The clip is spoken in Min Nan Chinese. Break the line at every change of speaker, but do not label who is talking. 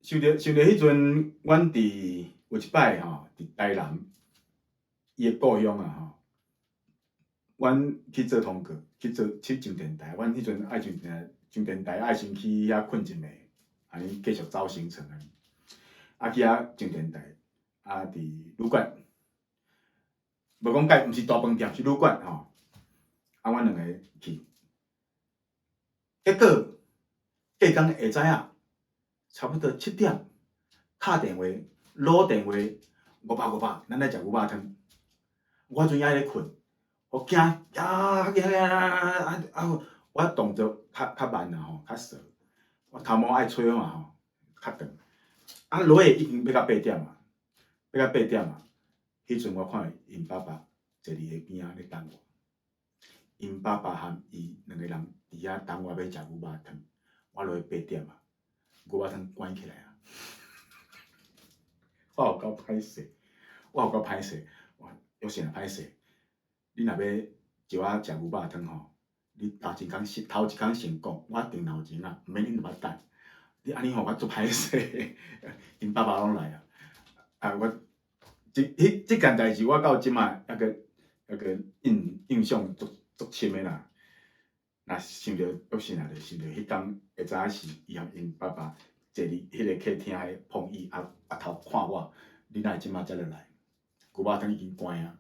想著想著彼陣，阮佇有一擺吼，佇台南，伊的故鄉啊吼，阮去做通告，去做去上電台。阮彼陣愛上電台，上電台愛先去遐睏一暝，按呢繼續走行程按呢。啊去遐上電台，啊佇旅館，無講蓋，毋是大飯店，是旅館吼。啊，阮兩个去，結果隔工下早仔，差不多7點，敲電話，攞電話，五百五百，咱來食牛肉湯。我彼陣猶咧睏，我驚啊驚啊啊啊！我動作較較慢啦吼，較趖。我頭毛愛吹嘛吼，較長。啊，落去已經欲到八點啊，欲到八點啊。彼陣我看𪜶爸爸坐佇彼邊仔咧等我，𪜶爸爸和伊兩个人佇遐等我欲食牛肉湯。我落去八點啊，牛肉湯關起來啊。我有夠歹勢，我有夠歹勢，我約信歹勢。你若欲招我食牛肉湯吼，你頭一工先頭一工先講，我定鬧鐘啊，毋免恁那麼等。你按呢吼，我足歹勢。𪜶爸爸攏來啊，啊我這彼這件代誌我到這馬猶閣猶閣印印象足足深的啦。若想著約信啊，就想著彼工下早時，伊和𪜶爸爸坐佇彼个客廳的碰椅仔仔頭看我，你哪會這馬才落來？牛肉湯已經關啊！